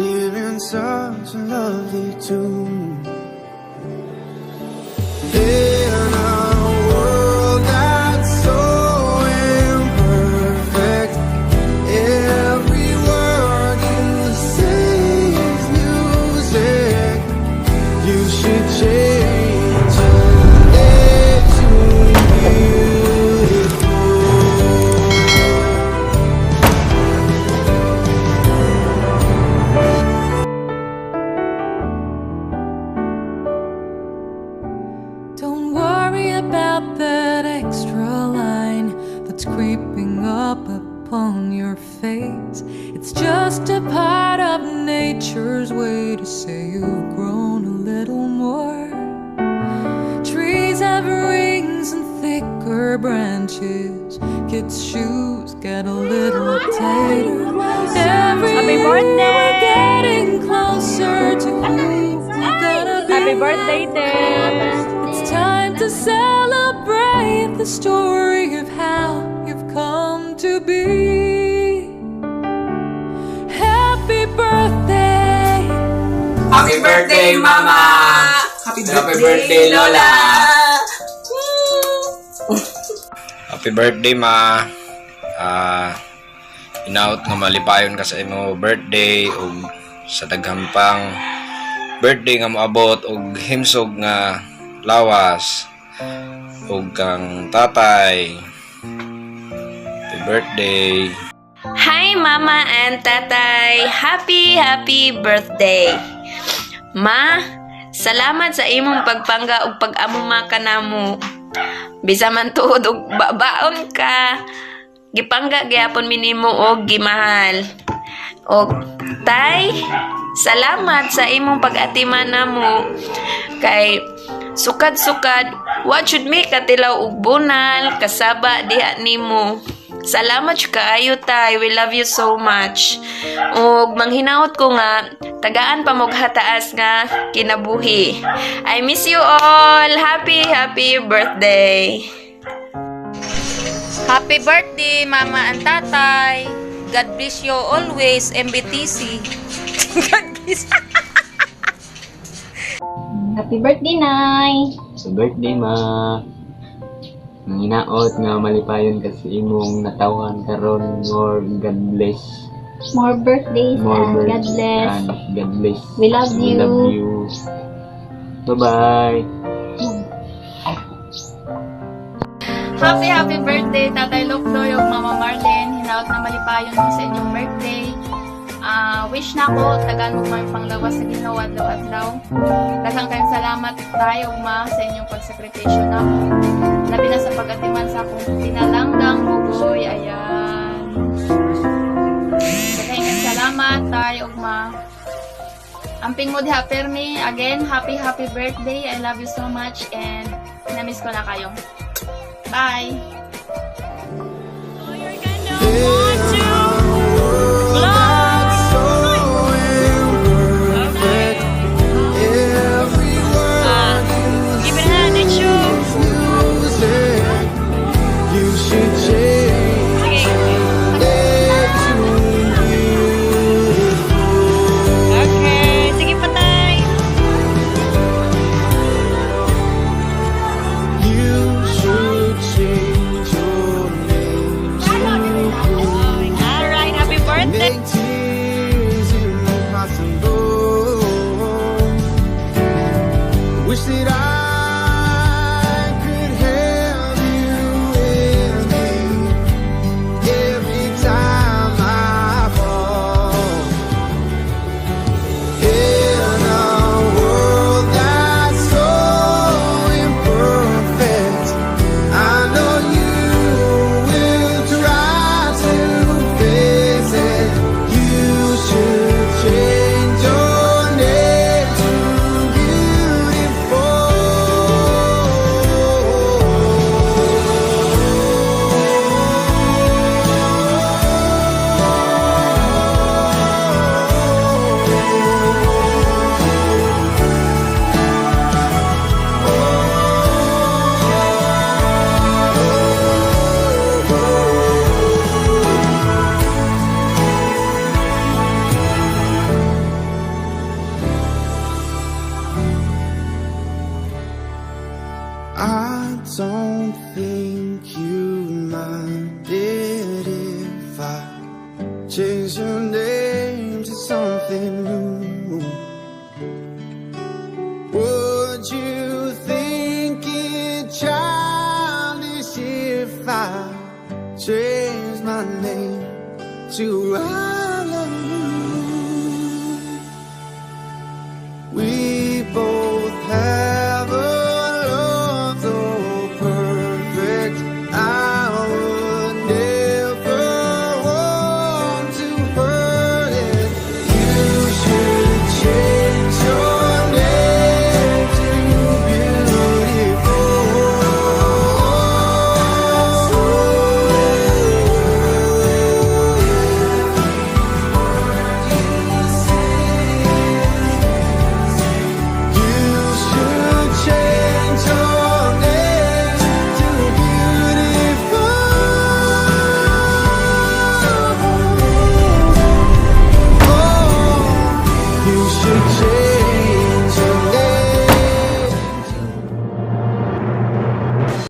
Hearing such a lovely tune. In a world that's so imperfect, every word you say is music. You should change your name to beautiful. Don't worry about that extra line that's creeping up upon your face. It's just a part of nature's way to say you've grown a little more. Trees have rings and thicker branches. Kids' shoes get a little tighter. Every Happy year birthday! we're getting closer to who we're gonna be. Happy birthday, Te! It's time to celebrate the story of how you've come to be. Happy birthday! Happy birthday, Mama! Happy Happy birthday, Lola! Happy birthday, Ma. Hinaot nga malipayon ka sa imo birthday ug sa daghang pang birthday nga moabot ug himsog nga lawas ug kang tatay. Happy birthday. Hi, Mama and Tatay! Happy, happy birthday! Ma, salamat sa imong pagpangga ug pag-amuma kanamo. Bisa man tuod og babaon ka, gipangga gyapon mi nimo og gimahal. Og Tay, salamat sa imong pag-atiman namo kay sukad-sukad wa jud mi katilaw og bunal kasaba diha nimo. Salamat jud kaayo, Tay. We love you so much. Ug manghinaot ko nga tagaan pa mo'g hataas nga kinabuhi. I miss you all. Happy, happy birthday. Happy birthday, Mama and Tatay. God bless you always, MBTC. God bless. Happy birthday, Nay! Sa birthday, Ma. Nanginaot nga malipayon ka sa imong natawhan karon. More God bless. More birthdays More and God birthdays bless. and God bless. We love We you. love you. Bye-bye. Happy, happy birthday, Tatay Lokdoy ug Mama Marlene. Hinaot na malipayon mo sa inyong birthday. Wish nako, tagaan mo may panglawas sa Ginoo adlaw-adlaw. Daghang kayong salamat, Tay ug Ma, sa inyong pagsakripisyo namo. Labi na sa pag-atiman sa akong pinalanggang bugoy. Ayan. Daghang kayong salamat, Tay ug Ma. Amping mo diha permi. Again, happy, happy birthday. I love you so much and namiss ko na kayo. Bye! In a world that's so imperfect, every word Give it a hand, you say is music. You should change your name to beautiful. Okay. Sige, patay. You should change your name to Change your name to something new? Would you think it childish if I changed my name to "I love you"? We both have a love so perfect. I would never want to hurt it. You should change your name to beautiful. You should change your name to beautiful. Oh, you should